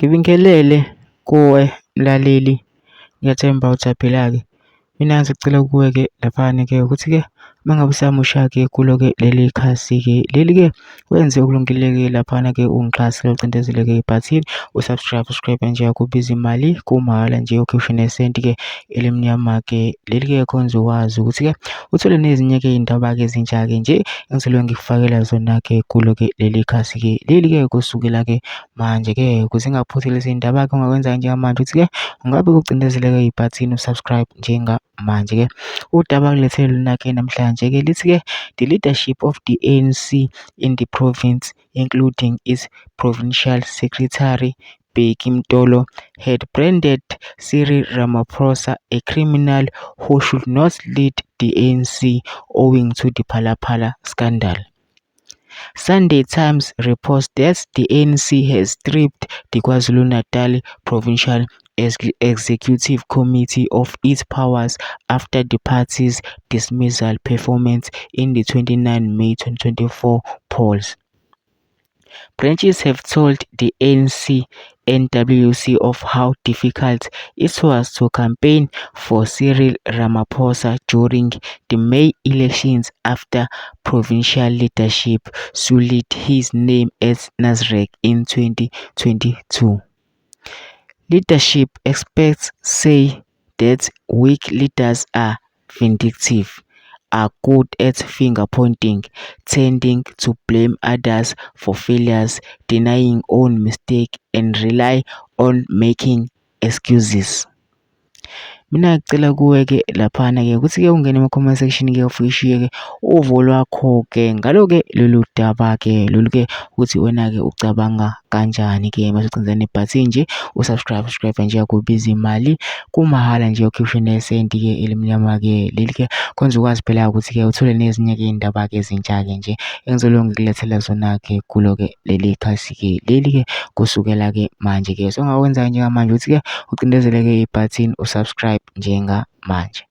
Ngibingelele kuwe mlaleli, ngiyathemba uthaphila-ke. Mina ngisacela kuwe-ke laphana-ke ukuthi-ke uma ngabe usamusha-ke kulo-ke leli khasi-ke leli-ke wenze okulungile-ke laphana-ke ungixhase ucindezele-ke ibhathini usubscribe nje akubiza imali kumahhala nje ukhiphe nesenti-ke elimnyama-ke leli-ke khonze ukwazi ukuthi-ke uthole nezinye-ke iy'ndaba-ke ezintsha-ke nje engizobe ngikufakela zona-ke kulo-ke leli khasi-ke leli-ke kusukela-ke manje-ke ukuze ingakuphuthi lezi iy'ndaba-ke ongakwenza njengamanje ukuthi-ke ungabe ucindezele-ke ibhathini usubscribe njengamanje-ke. Udaba kulethele lona-ke namhlanje-ke lithi-ke the leadership of the ANC in the province including its provincial secretary Bheki Mtolo had branded Cyril Ramaphosa a criminal who should not lead the ANC owing to the Phala Phala scandal. Sunday Times reports that the ANC has stripped the KwaZulu-Natal Provincial Executive Committee of its powers after the party's dismissal performance in the 29 May 2024 polls. Branches have told the ANC NWC of how difficult it was to campaign for Cyril Ramaphosa during the May elections after provincial leadership sullied his name at Nasrec in 2022. Leadership experts say that weak leaders are vindictive, are good at finger-pointing, tending to blame others for failures, denying own mistakes, and rely on making excuses. Mina ngicela kuwe-ke laphana-ke ukuthi-ke ungene ema-comment section-ke ufike ushiye-ke uvo lwakho-ke ngalo-ke lolu daba-ke lolu-ke ukuthi wena-ke ucabanga kanjani-ke mase ucinzana nebhathini nje usubscribe nje akubiza imali kumahhala nje ukhiphe nesenti-ke elimnyama-ke leli-ke khonze ukwazi phela ukuthi-ke uthole nezinye-ke iy'ndaba-ke ezintsha-ke nje engizoloku ngikulethela zona-ke kulo-ke leli khasi-ke leli-ke kusukela-ke manje-ke so ongakwenza njengamanje ukuthi-ke ucindezele-ke ibhathini usubscribe njengamanje.